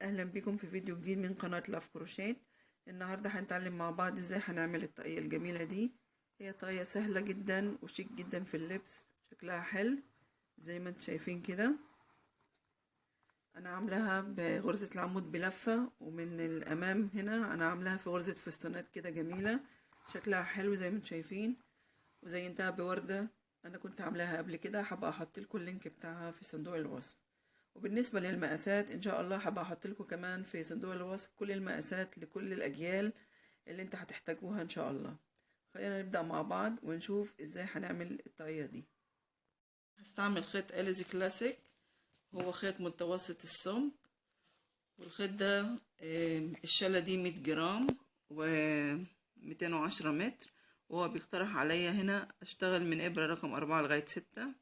اهلا بكم في فيديو جديد من قناة لاف كروشيه. النهاردة هنتعلم مع بعض ازاي هنعمل الطاقية الجميلة دي. هي طاقية سهلة جدا وشيك جدا في اللبس، شكلها حلو زي ما انتم شايفين كده. انا عاملاها بغرزة العمود بلفة، ومن الامام هنا انا عاملاها في غرزة فستونات كده جميلة، شكلها حلو زي ما انتم شايفين، وزينتها بوردة انا كنت عاملاها قبل كده. هبقى احط لكم ال link بتاعها في صندوق الوصف. وبالنسبة للمقاسات ان شاء الله هبقى احط لكم كمان في صندوق الوصف كل المقاسات لكل الاجيال اللي انت هتحتاجوها ان شاء الله. خلينا نبدأ مع بعض ونشوف ازاي هنعمل الطاقية دي. هستعمل خيط Alize Classic، هو خيط متوسط السمك، والخيط ده الشلة دي 100 جرام و210 متر، وهو بيقترح عليا هنا اشتغل من ابرة رقم 4 لغاية 6.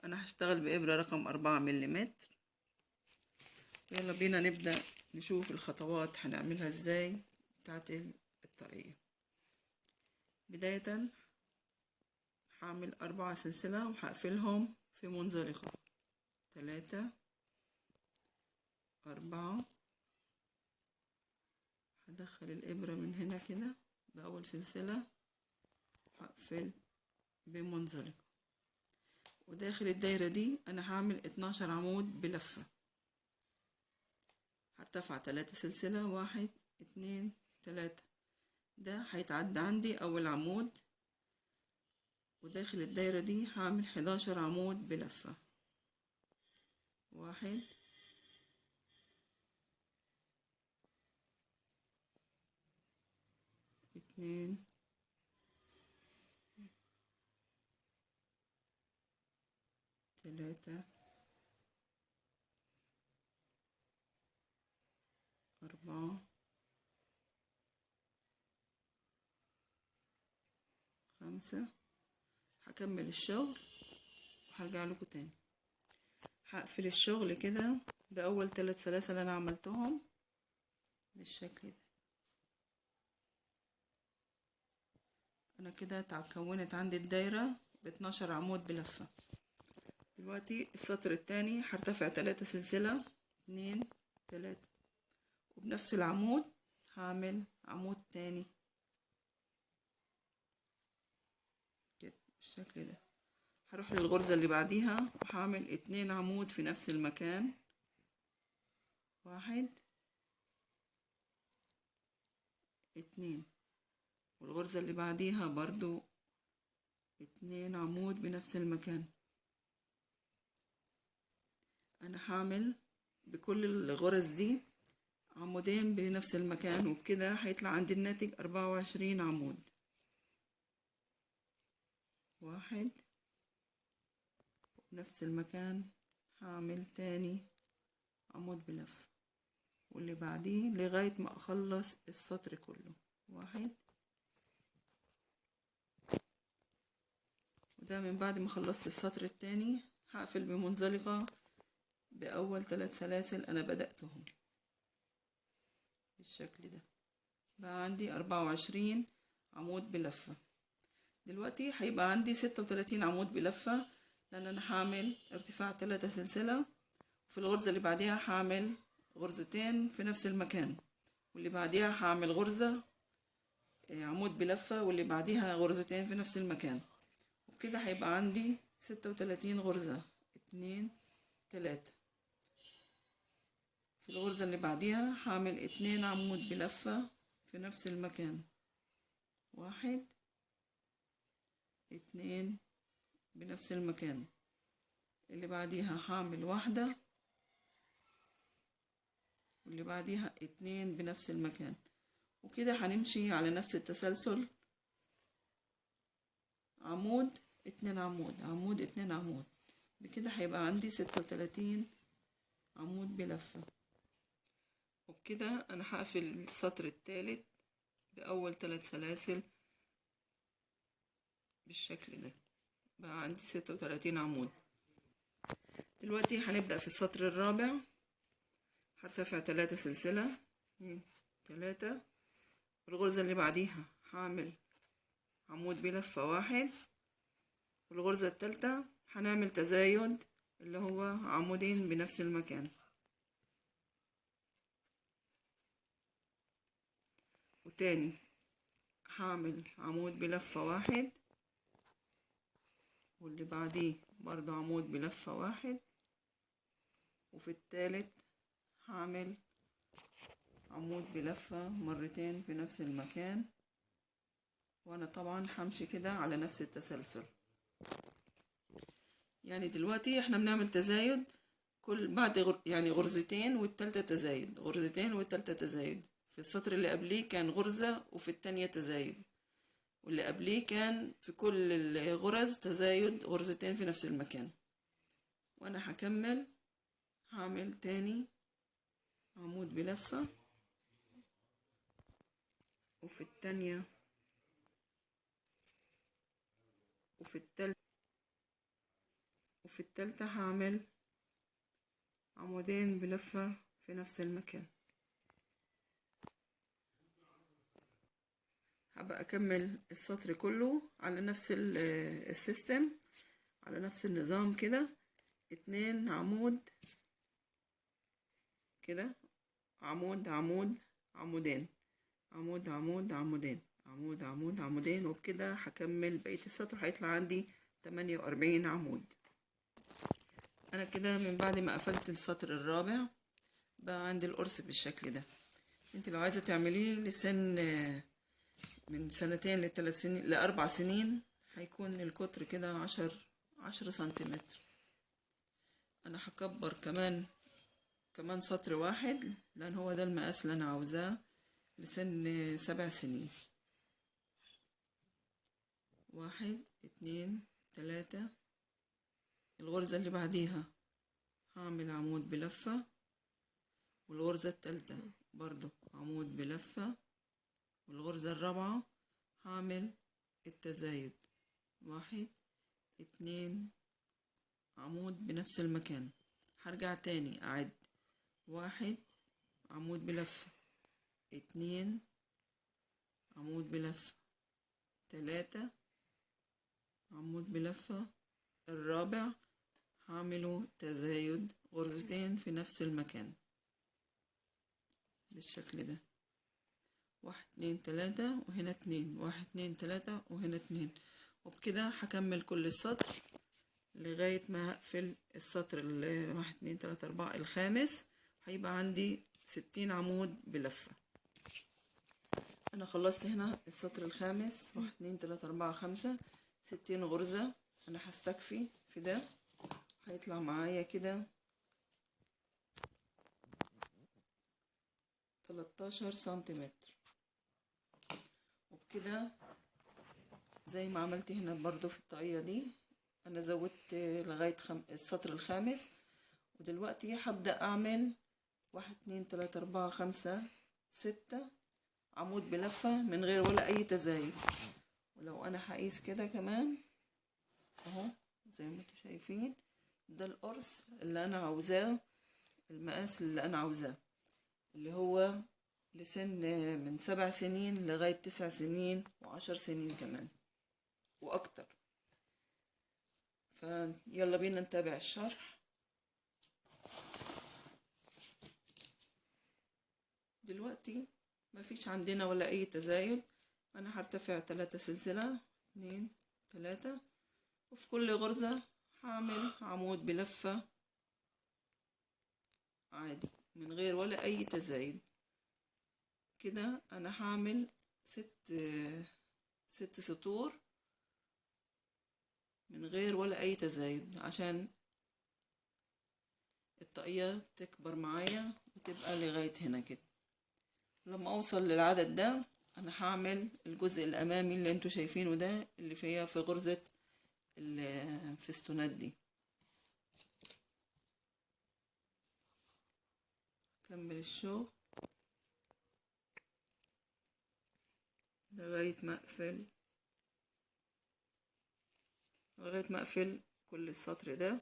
انا هشتغل بابرة رقم 4 مليمتر. يلا بينا نبدأ نشوف الخطوات هنعملها ازاي بتاعت الطاقية. بداية هعمل 4 سلسلة وهقفلهم في منزلقة، 3 4. هدخل الإبرة من هنا كده بأول سلسلة، هقفل بمنزلقة، وداخل الدايرة دي أنا هعمل 12 عمود بلفة. هرتفع 3 سلسلة، 1 2 3، ده هيتعدى عندي أول عمود، وداخل الدايرة دي هعمل 11 عمود بلفة، 1 2 3 4 5. هكمل الشغل وهرجع لكم تاني. هقفل الشغل كده بأول 3 سلاسل انا عملتهم بالشكل ده. انا كده اتكونت عندي الدايرة ب12 عمود بلفة. دلوقتي السطر التاني هرتفع 3 سلسلة، 2 3، وبنفس العمود هعمل عمود تاني كده بالشكل ده. هروح للغرزة اللي بعديها وهعمل 2 عمود في نفس المكان، 1 2، والغرزة اللي بعديها برضو 2 عمود بنفس المكان. انا هعمل بكل الغرز دي عمودين بنفس المكان، وبكده هيطلع عندي الناتج 24 عمود. 1 بنفس المكان هعمل تاني عمود بلفة، واللي بعديه لغاية ما اخلص السطر كله. 1، وده من بعد ما خلصت السطر التاني هقفل بمنزلقة بأول 3 سلاسل أنا بدأتهم بالشكل ده. بقى عندي 24 عمود بلفة. دلوقتي هيبقى عندي 36 عمود بلفة، لأن أنا هعمل ارتفاع 3 سلسلة، وفي الغرزة اللي بعديها هعمل غرزتين في نفس المكان، واللي بعديها هعمل غرزة عمود بلفة، واللي بعديها غرزتين في نفس المكان، وبكده هيبقى عندي 36 غرزة. 2 3. في الغرزة اللي بعديها هعمل 2 عمود بلفة في نفس المكان، 1 2 بنفس المكان. اللي بعديها هعمل 1، واللي بعديها 2 بنفس المكان، وكده هنمشي على نفس التسلسل، عمود 2 عمود عمود 2 عمود. بكده هيبقى عندي 36 عمود بلفة. وبكده انا هقفل السطر الثالث بأول 3 سلاسل بالشكل ده. بقى عندي 36 عمود. دلوقتي هنبدأ في السطر الرابع. هرتفع 3 سلسلة، 2 3، والغرزة اللي بعديها هعمل عمود بلفة 1، والغرزة الثالثة هنعمل تزايد اللي هو عمودين بنفس المكان. والتاني هعمل عمود بلفة واحد، واللي بعديه برضو عمود بلفة واحد، وفي التالت هعمل عمود بلفة مرتين في نفس المكان. وانا طبعا همشي كده على نفس التسلسل. يعني دلوقتي احنا بنعمل تزايد كل بعد يعني غرزتين والتالتة تزايد، غرزتين والتالتة تزايد. في السطر اللي قبليه كان غرزة وفي التانية تزايد، واللي قبليه كان في كل الغرز تزايد غرزتين في نفس المكان. وانا هكمل هعمل تاني عمود بلفة، وفي التانية وفي التالتة وفي التالتة هعمل عمودين بلفة في نفس المكان. هبقى اكمل السطر كله على نفس السيستم، على نفس النظام كده. 2 عمود كده، عمود عمود عمودين، عمود عمود عمودين، عمود عمود عمودين، وبكده هكمل بقية السطر. هيطلع عندي 48 عمود. انا كده من بعد ما قفلت السطر الرابع بقى عندي القرص بالشكل ده. انت لو عايزة تعمليه لسن من سنتين لثلاث سنين لأربع سنين هيكون القطر كده 10 سنتيمتر. انا هكبر كمان سطر واحد لان هو ده المقاس اللي انا عاوزاه لسن 7 سنين. 1 2 3. الغرزة اللي بعديها هعمل عمود بلفة، والغرزة التالتة برضو عمود بلفة، والغرزة الرابعة هعمل التزايد. 1 2 عمود بنفس المكان. هرجع تاني اعد 1 عمود بلفة، 2 عمود بلفة، 3 عمود بلفة، الرابع هعمله تزايد غرزتين في نفس المكان بالشكل ده. 1 2 3 وهنا 2، 1 2 3 وهنا 2. وبكده هكمل كل السطر لغاية ما هقفل السطر 1 2 3 4 الخامس. هيبقى عندي 60 عمود بلفة. انا خلصت هنا السطر الخامس، 1 2 3 4 5، 60 غرزة. انا هستكفي في ده، هيطلع معايا كده 13 سنتيمتر. وبكده زي ما عملت هنا برضو في الطاقية دي انا زودت لغاية السطر الخامس. ودلوقتي هبدأ اعمل 1 2 3 4 5 6 عمود بلفة من غير ولا اي تزايد. ولو انا هقيس كده كمان اهو زي ما انتم شايفين، ده القرص اللي انا عاوزاه، المقاس اللي انا عاوزاه اللي هو لسن من 7 سنين لغاية 9 سنين و10 سنين كمان واكتر. فيلا بينا نتابع الشرح. دلوقتي مفيش عندنا ولا اي تزايد. انا هرتفع 3 سلسلة، 2 3، وفي كل غرزة هعمل عمود بلفة عادي من غير ولا اي تزايد. كده انا هعمل 6 سطور من غير ولا اي تزايد عشان الطاقية تكبر معايا وتبقى لغاية هنا كده. لما اوصل للعدد ده انا هعمل الجزء الامامي اللي انتوا شايفينه ده اللي فيها في غرزة الفستونات دي. كمل الشغل لغاية ما اقفل، كل السطر ده.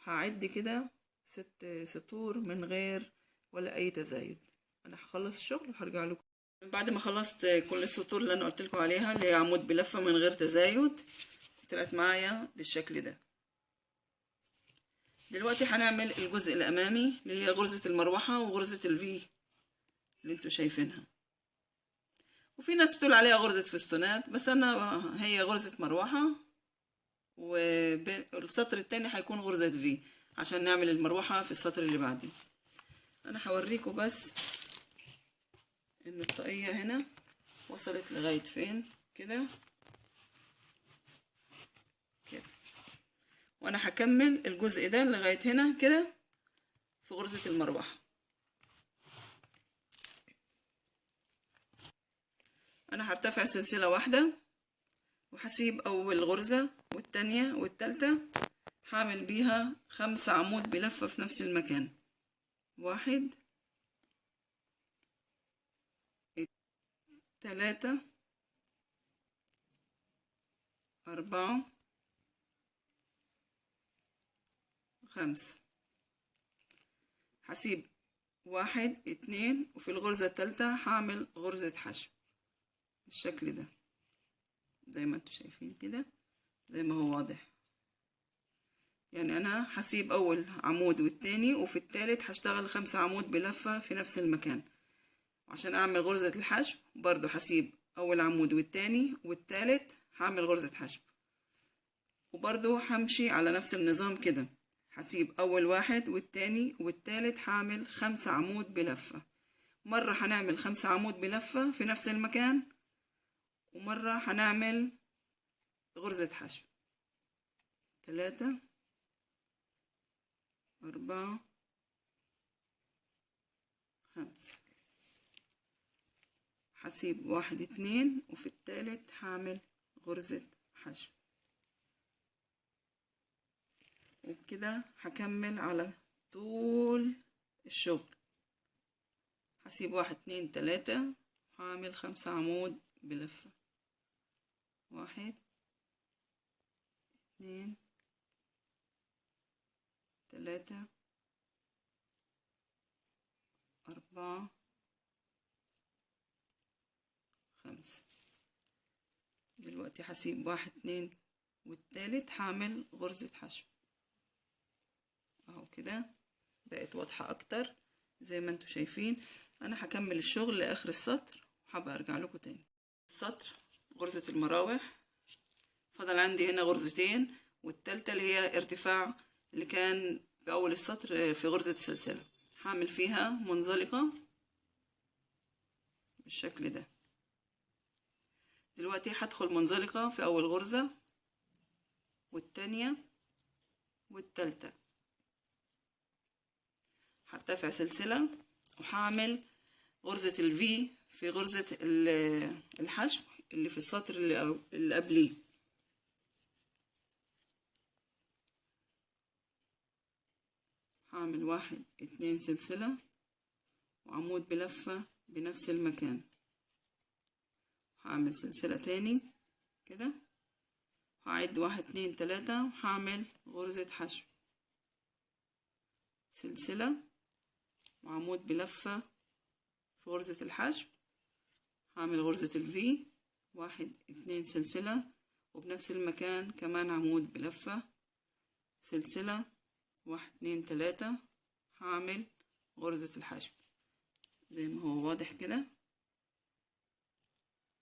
هعد كده 6 سطور من غير ولا اي تزايد. انا هخلص الشغل وهرجع لكم بعد ما خلصت كل السطور اللي انا قلت لكم عليها اللي هي عمود بلفة من غير تزايد. طلعت معايا بالشكل ده. دلوقتي هنعمل الجزء الامامي اللي هي غرزة المروحة وغرزة الفي اللي انتوا شايفينها. وفي ناس بتقول عليها غرزة فستونات، بس انا هي غرزة مروحة، والسطر التاني هيكون غرزة في عشان نعمل المروحة في السطر اللي بعديه. انا هوريكم بس ان الطاقية هنا وصلت لغاية فين كده كده، وانا هكمل الجزء ده لغاية هنا كده في غرزة المروحة. انا هرتفع سلسلة واحدة وهسيب اول غرزة والتانية والتالتة، هعمل بيها 5 عمود بلفة في نفس المكان. 1 3 4 5. هسيب 1 2، وفي الغرزة التالتة هعمل غرزة حشو بالشكل ده زي ما انتوا شايفين كده، زي ما هو واضح. يعني انا هسيب اول عمود والتاني، وفي التالت هشتغل 5 عمود بلفة في نفس المكان. عشان اعمل غرزة الحشو برضو هسيب اول عمود والتاني والتالت هعمل غرزة حشو، وبرضو همشي على نفس النظام كده. هسيب اول واحد والتاني والتالت هعمل 5 عمود بلفة. مرة هنعمل 5 عمود بلفة في نفس المكان، ومرة هنعمل غرزة حشو. 3 4 5. هسيب 1 2، وفي التالت هعمل غرزة حشو، وبكده هكمل على طول الشغل. هسيب 1 2 3، هعمل 5 عمود بلفة. 1 2 3 4 5. دلوقتي هسيب 1 2 والتالت هعمل غرزة حشو اهو كده، بقت واضحة اكتر زي ما انتوا شايفين. انا هكمل الشغل لاخر السطر وهبقى ارجع لكم تاني. السطر غرزة المراوح، فضل عندي هنا غرزتين، والتالتة اللي هي ارتفاع اللي كان في اول السطر في غرزة السلسلة، هعمل فيها منزلقة بالشكل ده. دلوقتي هدخل منزلقة في اول غرزة والتانية والتالتة، هرتفع سلسلة وهعمل غرزة الفي في غرزة الحشو اللي في السطر اللي قبليه. هعمل 1 2 سلسلة وعمود بلفة بنفس المكان، هعمل سلسلة تاني كده، هعد 1 2 3 وهعمل غرزة حشو، سلسلة وعمود بلفة في غرزة الحشو، هعمل غرزة الفي، 1 2 سلسلة وبنفس المكان كمان عمود بلفة، سلسلة، 1 2 3، هعمل غرزة الحشو زي ما هو واضح كده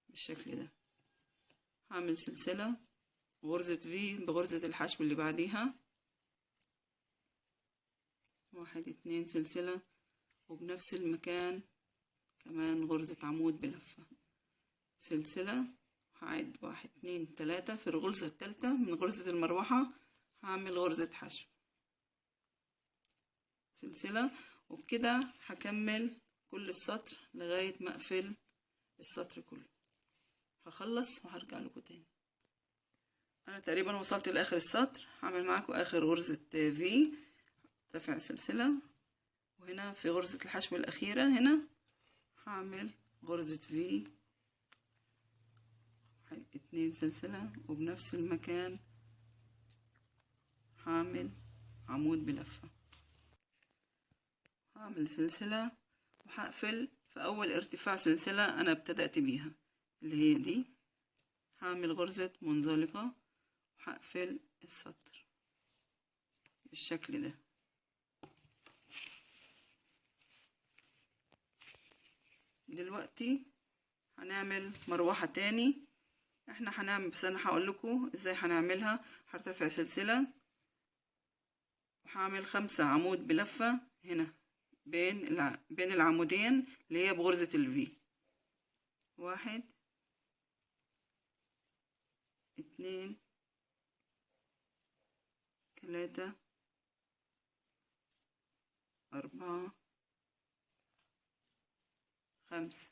بالشكل ده. هعمل سلسلة غرزة في بغرزة الحشو اللي بعديها، 1 2 سلسلة وبنفس المكان كمان غرزة عمود بلفة، سلسلة، هعد 1 2 3 في الغرزة الثالثة من غرزة المروحة هعمل غرزة حشو، سلسلة، وبكده هكمل كل السطر لغاية ما اقفل السطر كله. هخلص وهرجع لكم تاني. انا تقريبا وصلت لاخر السطر، هعمل معاكم اخر غرزة في، ارتفع سلسلة، وهنا في غرزة الحشو الأخيرة هنا هعمل غرزة في، 1 2 سلسلة، وبنفس المكان هعمل عمود بلفة، هعمل سلسلة وهقفل في أول ارتفاع سلسلة أنا ابتدأت بيها اللي هي دي، هعمل غرزة منزلقة وهقفل السطر بالشكل ده. دلوقتي هنعمل مروحة تاني. احنا هنعمل، بس انا هقول لكم ازاي هنعملها. هرتفع سلسلة وهعمل 5 عمود بلفة هنا بين العمودين اللي هي بغرزة الفي. 1 2 3 4 5.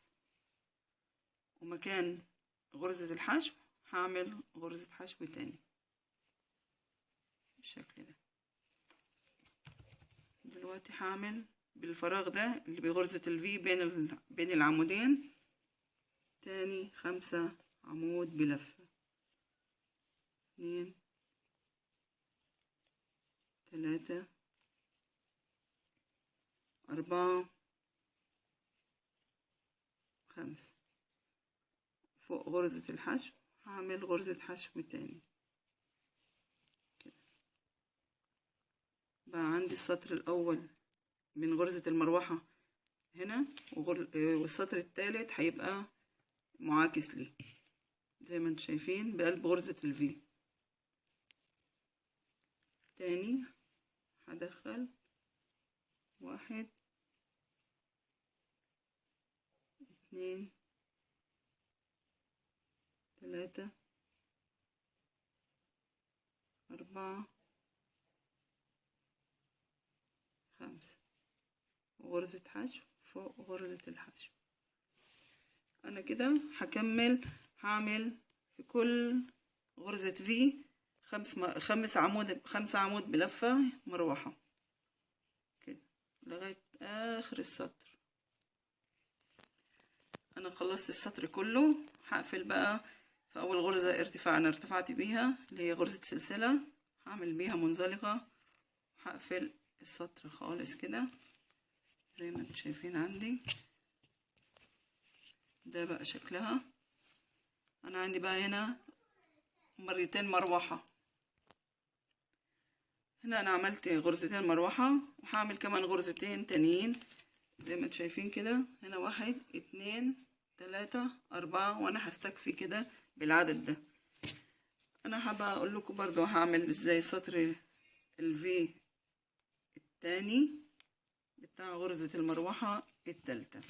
ومكان غرزة الحشو هعمل غرزة حشو تاني بالشكل ده. دلوقتي هعمل بالفراغ ده اللي بغرزة الفي بين العمودين تاني 5 عمود بلفة. 2 3 4 5. فوق غرزة الحشو هعمل غرزة حشو تاني كده. بقى عندي السطر الأول من غرزة المروحة هنا، والسطر الثالث هيبقى معاكس ليه زي ما انتم شايفين بقلب غرزة الفي. تاني هدخل 1 2 3 4 5 غرزة حشو فوق غرزة الحشو. أنا كده هكمل، هعمل في كل غرزة في 5 عمود، 5 عمود بلفة مروحة كده لغاية آخر السطر. أنا خلصت السطر كله. هقفل بقى في أول غرزة ارتفاع أنا ارتفعت بيها اللي هي غرزة سلسلة، هعمل بيها منزلقة. هقفل السطر خالص كده زي ما انتم شايفين عندي. ده بقى شكلها. أنا عندي بقى هنا مرتين مروحة، هنا أنا عملت غرزتين مروحة، وهعمل كمان غرزتين تانيين زي ما انتم شايفين كده. هنا 1 2 3 4، وأنا هستكفي كده بالعدد ده. أنا حابة أقول لكم برضو هعمل إزاي سطر الفي التاني بتاع غرزة المروحة التالتة.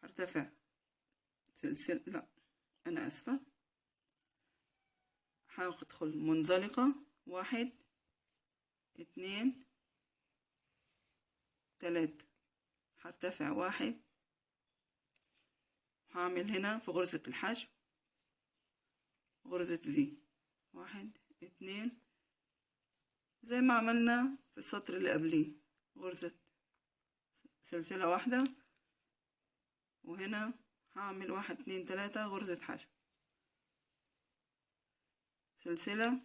هرتفع سلسلة، لا أنا آسفة، هدخل منزلقة 1 2 3، هرتفع 1، هعمل هنا في غرزة الحشو غرزة في 1 2 زي ما عملنا في السطر اللي قبليه، غرزة سلسلة واحدة، وهنا هعمل 1 2 3 غرزة حشو سلسلة،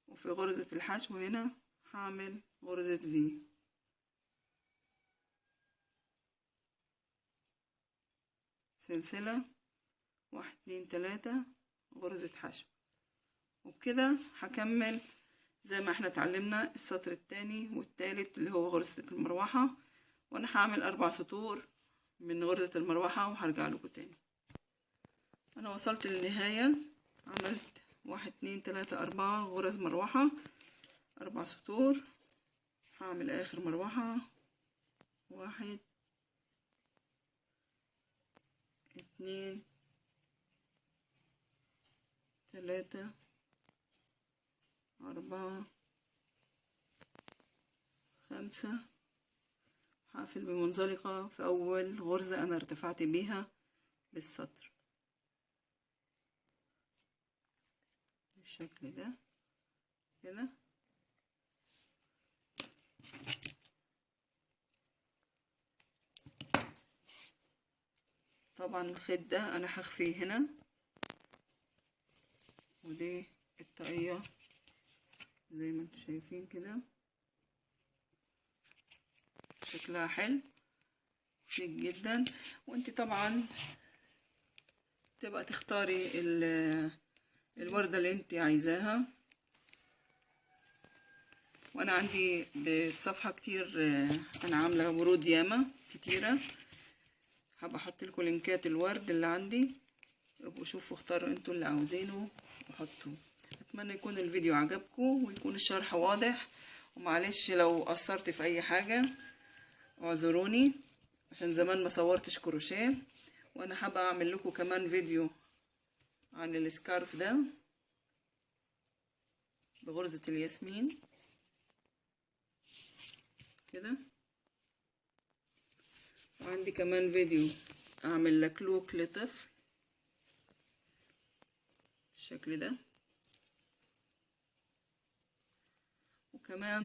وفي غرزة الحشو هنا هعمل غرزة في. سلسلة 1 2 3 غرزة حشو. وبكده هكمل زي ما احنا اتعلمنا السطر التاني والتالت اللي هو غرزة المروحة، وانا هعمل 4 سطور من غرزة المروحة وهرجع لكم تاني. انا وصلت للنهاية، عملت 1 2 3 4 غرز مروحة، 4 سطور. هعمل اخر مروحة 1 2 3 4 5. هقفل بمنزلقة في أول غرزة أنا ارتفعت بيها بالسطر بالشكل ده كده. طبعا الخيط ده أنا هخفيه هنا، ودي الطاقية زي ما انتم شايفين كده شكلها حلو شيك جدا. وانت طبعا تبقى تختاري الوردة اللي انت عايزاها. وانا عندي بالصفحة كتير، انا عاملة ورود ياما كتيرة. هبقى احط لكم لينكات الورد اللي عندي، ابقوا شوفوا اختاروا انتوا اللي عاوزينه وحطوه. اتمنى يكون الفيديو عجبكم ويكون الشرح واضح، ومعلش لو قصرت في اي حاجة اعذروني عشان زمان ما صورتش كروشيه. وانا حابة اعمل لكم كمان فيديو عن ال scarf ده بغرزة الياسمين كده، وعندي كمان فيديو اعمل لكلوك لطفل بالشكل ده، وكمان